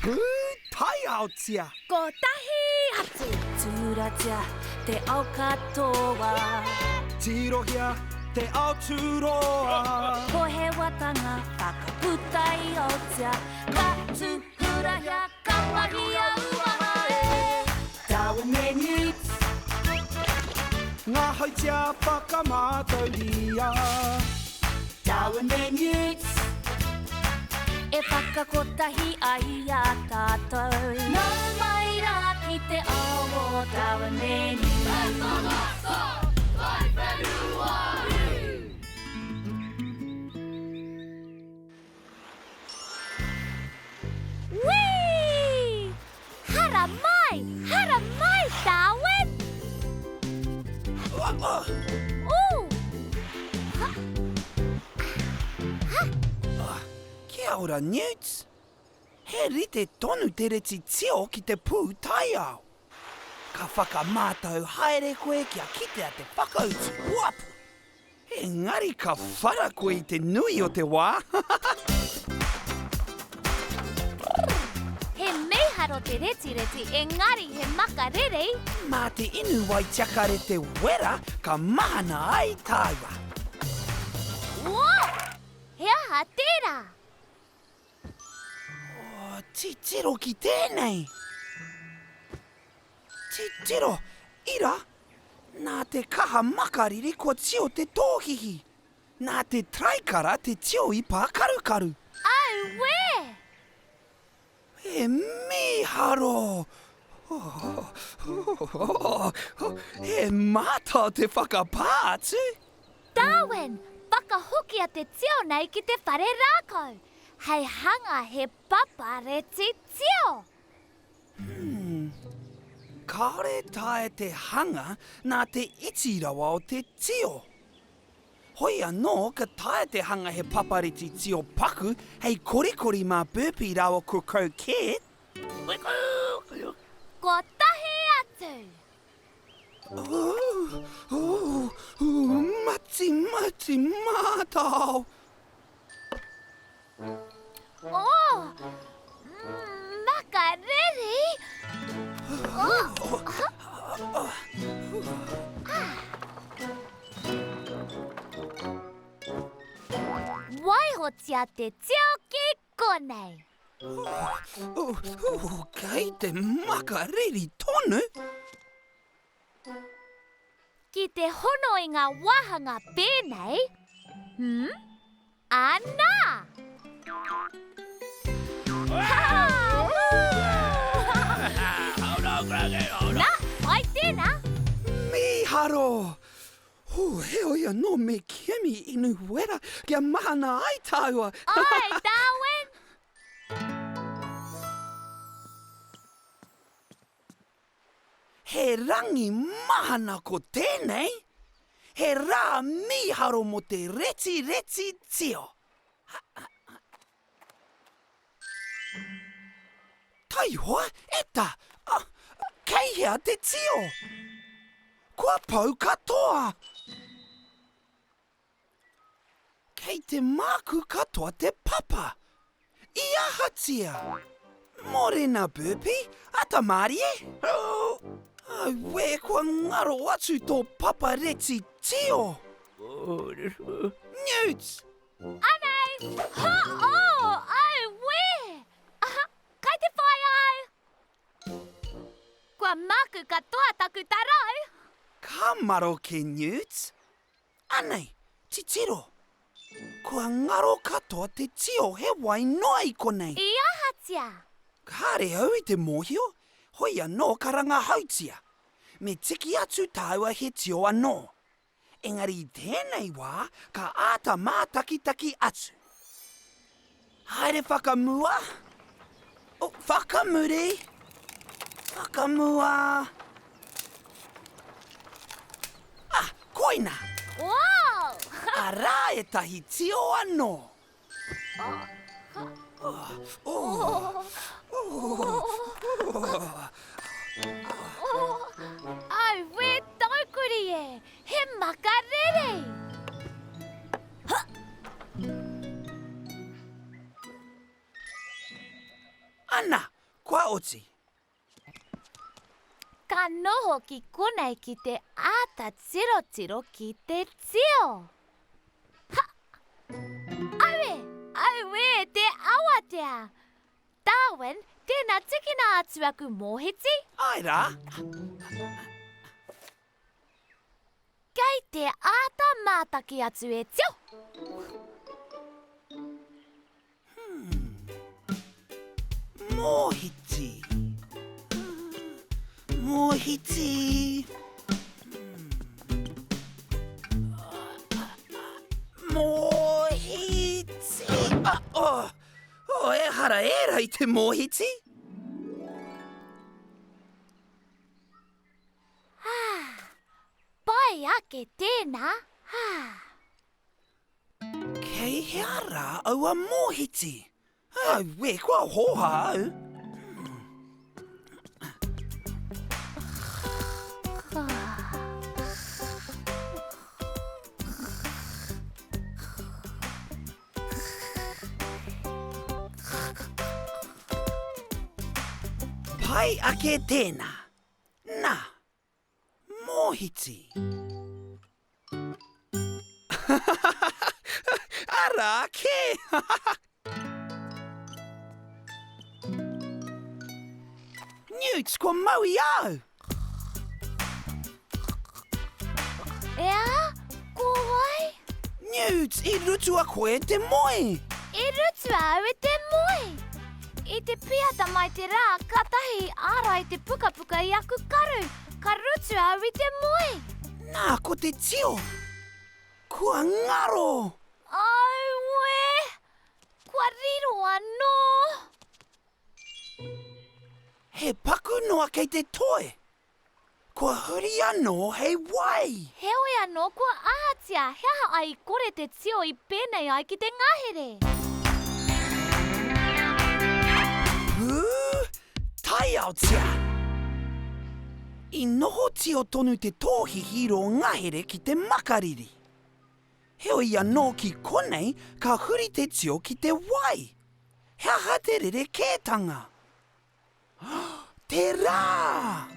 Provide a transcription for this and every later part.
Pūtaiaotia! Kotahi atu! Tūratia te ao katoa. Tirohia te ao tūroa. Pohewatanga whakaputa i Aotea. Ka tūhurahia, ka mahia uaha e. Darwin me Newts. Ngahautia whakamātauria. Darwin me Newts. E whakakotahi ai i a tātou. Nau mai rā ki te ao o Darwin me Newts. Whee! Hara mai! Hara mai, Darwin! Ooh! Ha! Ha! Kia ora, Newts. He rite tonu te reti tio ki te pū taiao. Ka whakamātau haere koe kia kitea te whakautu hoapu. Engari ka whara koe i te nui o te wā. He mīharo te retireti engari he makariri. Mā te inu wai tiakarete wera ka mahana ai tāua. Whoa! He aha tērā? Oh, titiro ki tēnei! Titiro, ira, nā te kaha makariri kua tio te tōhihi. Nā te traikara te tio i pākarukaru. Auē! He mīharo! He mātao te whakapā atu! Darwin, whakahokia te tio nei ki te whare rākau, hei hanga he papa reti tio! Hmm. Kāore taea te hanga nā te iti rawa o te tio. Hoi anō ka taea te hanga he papareti tio paku hei korikori mā Burpee rāua ko Croquette. Kotahi atu! Ooh, ooh, ooh, mati, mati, mātao! Oh, makariri! Oh. Waihotia te tio ki konei. Oh, oh, kei te makariri tonu. Ki te hono i ngā wāhanga pēnei, hmm, anā! Nā, pai tēnā! Mīharo! Hū, heoi anō me kimi inu wera kia mahana ai tāua! Āe, Darwin! He rangi mahana ko tēnei, he rā mīharo mō te retireti tio. Taihoa, e ta, kei hea te tio? Kua pau katoa! Kei te māku katoa te papa. I ahatia? Morena Burpee, ata mārie. Auē, kua ngaro atu tō papa reti tio. Newts! Anei! Ha! Oh! Auē! Aha! Kai te whai au! Kua māku katoa taku tarau! Ka maroke, Newts. Anei, titiro! Kua ngaro katoa te tio he wai noa i konei. I ahatia? Kāre au i te mōhio, hoi anō ka rangahautia. Me tiki atu tāua he tio anō. Engari i tēnei wā ka āta mātakitaki atu. Haere whakamua. Oh, whakamuri. Whakamua. Ah, koina. Wow! Arā ētahi tio anō. Oh, oh, oh, oh, oh. Auē taukuri e! He makarere! Ana! Kua oti. Ka noho ki konei ki te āta tirotiro ki te tio. Ha! Aue! Auē, te awatea! Darwin, tēnā tikina atu aku mōhiti. Āe rā. Kei te āta mātaki atu e tio! Hmm. Mōhiti. Mōhiti. Mōhiti. Ah, oh, oh, ehara ērā i te mōhiti. Ah, pai ake tēnā, ah. Kei hea rā aua mōhiti? Auē, kua hōhā au. Pai ake tēnā. Nā, Mōhiti. Arā kē! Newt, kua mau i a au! E a? Ko wai? Newt, i rutua koe e te moe! I rutua au e te moe! I te pīata mai te rā, kātahi i ārai te pukapuka i aku karu, ka rutu au i te moe. Nā, ko te tio! Kua ngaro! Auē! Kua riro anō! He paku noa kei te toe! Kua huri anō hei wai! Heoi anō, kua ahatia, he aha ai i kore te tio i pēnei ai ki te ngahere? Pū, taiaotia! I noho tio tonu te tōhihi rō ngahere ki te makariri. Heoi anō ki konei ka huri te tio ki te wai. He aha te rerekētanga? Te rā!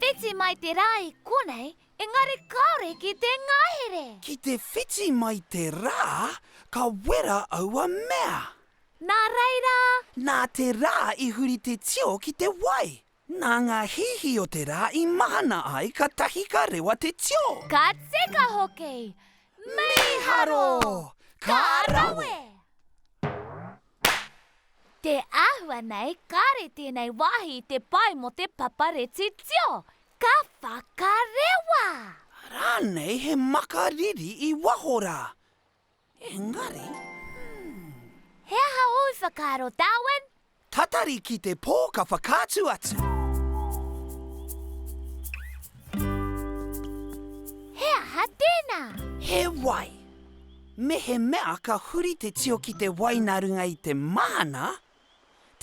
Whiti mai te rā i konei, engari kāore ki te ngahere. Ki te whiti mai te rā, ka wera aua mea. Nā reira. Nā te rā i huri te tio ki te wai. Nā ngā hihi o te rā i mahana ai katahi ka rewa te tio. Ka tika hoki! Mīharo! Ka rawe! Te āhua nei, kāre tēnei wāhi i te pai mō te papa reti tio. Ka whakarewa! Rānei he makariri i waho rā. Engari, hmm. He aha ōu whakaaro, Darwin? Tatari ki te pō ka whakaatu atu. He aha tēnā? He wai. Mehemea ka huri te tio ki te wai nā runga i te mahana,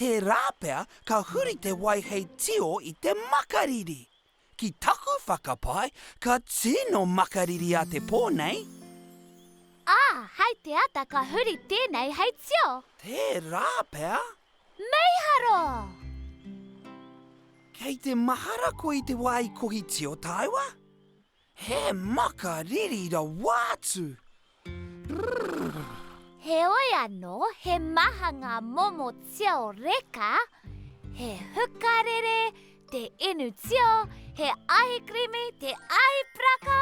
tērā pea ka huri te wai hei tio i te makariri. Ki taku whakapae, ka tino makariri a te pō nei. Ā, hei te ata ka huri tēnei hei tio. Tērā pea. Mīharo! Kei te mahara koe i te wā i kohi tio tāua? He makariri rawa atu! Brrr! Heoi anō, he maha ngā momo tio reka, he hukarere, te inu tio, he ahikrimi, te ahipraka,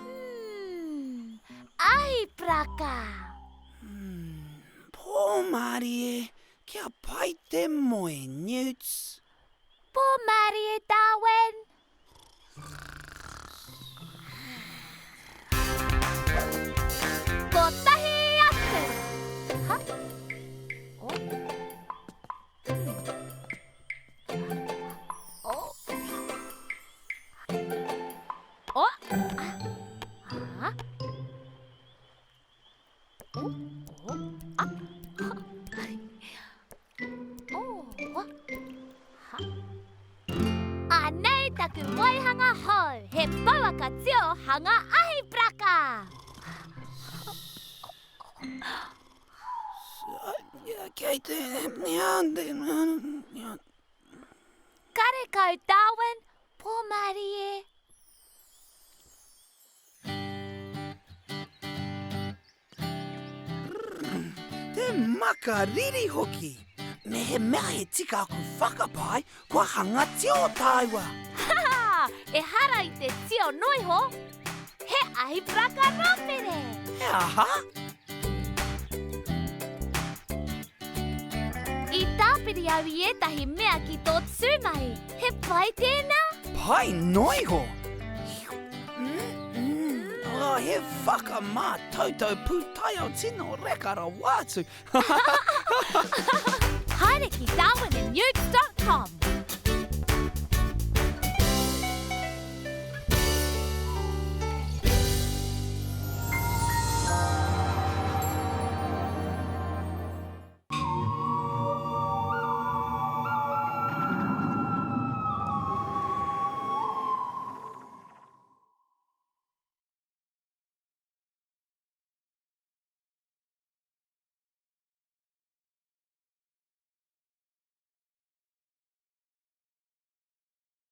mm, ahipraka! Mm, pōmārie, kia pai te moe, Newts. Pōmārie, Darwin! Kotahi atu! Ha? Oh. Oh. Oh. Ah. Ah. Oh. Oh. Ah. Oh. Ha. Anei taku waihanga hou, he pouaka tio hanga ahi paraka! Kei te... Karekau Darwin, Pōmarie. Te makariri hoki! Mehemea he tika aku whakapae, kua hanga tio tāua! Ha! Ehara i te tio noiho! He ahi paraka rōpere! He aha? I tāpiri au i ētahi mea ki tō tūmahi. He pai tēnā? Pai noiho! Oh, he whakamātautau pūtaiao tino reka rawa atu. Haere ki darwinandnewt.com.